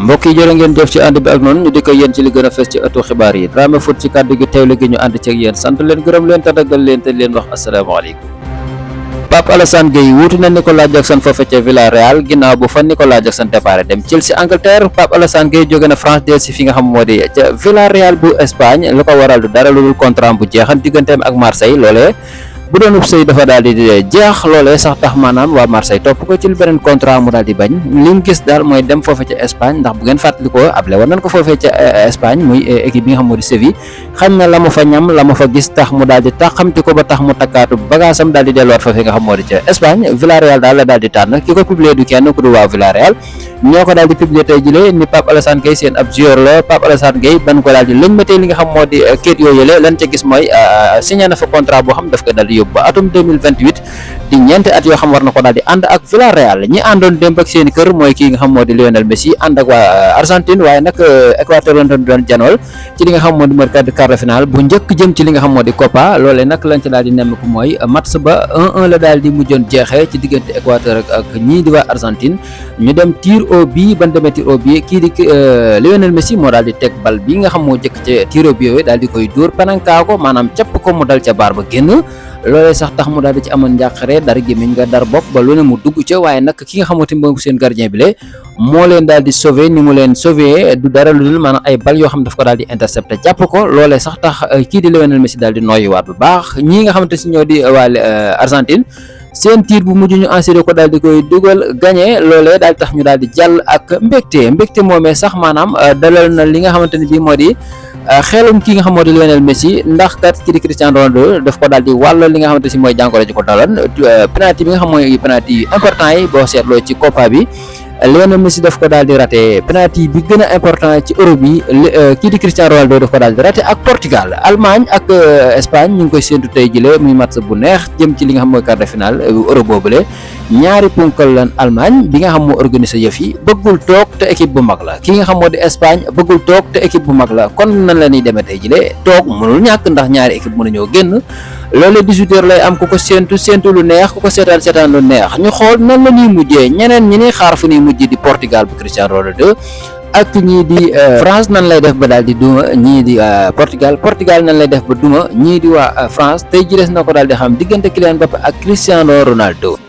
mbokk yi jërë ngeen jëf ci ànd bi ak noonu ñu di ko yéen ci li gën a fës ci ëttu xibaar yi Dramé Foot ci kàddu gi teewle gi ñu ànd ci ak yéen sant leen gërëm leen tàggal leen te leen wax asalaamaaleykum. Pape Alassane Gueye wuutu na Nicolas Jackson foofe ca Villarreal ginnaaw bu fa Nicolas Jackson départ dem Chelsea Angleterre. Pape Alassane Gueye jóge na France del si fi nga xam moo di ca Villarreal bu Espagne lu ko waral du dara lu dul contrat bu jeexan digganteem ak Marseille loolee bu doon ub sëy dafa daal di jeex loolee sax tax maanaam waa Marseille topp ko ci beneen contrat mu daal di bañ li mu gis daal mooy dem foofe ca Espagne ndax bu ngeen fàttalikoo able war nañ ko foofee ca Espagne muy équipe bi nga xam moo di Séville xañ na la mu fa ñam la mu fa gis tax mu daal di taxamti ko ba tax mu takkaatu bagaasam daal di delluwaat foofee nga xam moo di ca Espagne. Villarreal daal la daal di tànn ki ko publier du kenn ku du waa Villarreal ñoo ko daal di publier tey jile ni Pape Alassane Gueye seen ab joueur la. Pape Alassane Gueye ban ko daal di lëñmatee li nga xam moo di kayit yooyu yële lan ca gis mooy signé na fa contrat boo xam daf ko daal di yóbbu ba atum 2028 di ñeenti at yoo xam war na ko daal di ànd ak Villarreal. ñi àndoon démb ak seen kër mooy kii nga xam moo di Lionel Messi ànd ak waa Argentine waaye nag Équateur lañ doon janool ci li nga xam moo di quart de finale bu njëkk jëm ci li nga xam moo di Copa loolee nag lañ ci daal di nemmeeku mooy match ba 1-1 la daal di mujjoon jeexee ci diggante Équateur ak ñii di waa Argentine ñu dem tir au but ban demee tir au but kii di Lionel Messi moo daal di teg bal bi nga xam moo jëkk ca tir au but yooyu daal di koy dóor panankaa ko maanaam capp ko mu dal ca baar ba génn loolee sax tax mu daal di ci amoon njàqare dar gémmiñ nga dar bopp ba lu ne mu dugg ca waaye nag ki nga xamante moom seen gardien bi le moo leen daal di sauver ni mu leen sauver du dara lu dul maanaam ay bal yoo xam daf ko daal di intercepté jàpp ko loolee sax tax kii di Lionel Messi daal di noyyiwaat bu baax ñii nga xamante si ñoo di waa Argentine seen tir bu mujj ñu assuré ko daal di koy dugal gagné loolee daal tax ñu daal di jàll ak mbégte moomee sax maanaam dalal na li nga xamante ni bii moo di xelum ki nga xam moo di Lionel Messi ndax kat kii di Cristiano Ronaldo daf ko daal di wàll li nga xamante si mooy jàngoro ji ko daloon penalty bi nga xam mooy penalty yu important yi boo seetloo ci Copa bi Lionel Messi daf ko daal di raté penalty bi gën a important ci Europe bi kii di Cristiano Ronaldo daf ko daal di raté ak Portugal. Allemagne ak Espagne ñu ngi koy séntu tey jëlee muy match bu neex jëm ci li nga xam mooy quart de finale Europe boobule ñaari punkal lan Allemagne bi nga xam moo organisé yëf yi bëggul toog te équipe bu mag la ki nga xam moo di Espagne bëggul toog te équipe bu mag la kon nan la ñuy demee tey jëlee toog mënul ñàkk ndax ñaari équipe mënuñoo génn loolu 18h lay am ku ko séentu lu neex ku ko seetaan lu neex ñu xool nan la ñuy mujjee ñeneen ñi ñuy xaar fu ñuy mujjee di Portugal bu Cristiano Ronaldo ak ñii di France nan lay def ba daal di duma ñii di Portugal nan lay def ba duma ñii di waa France tey ji des na ko daal di xam diggante Kylian Mbappé ak Cristiano Ronaldo.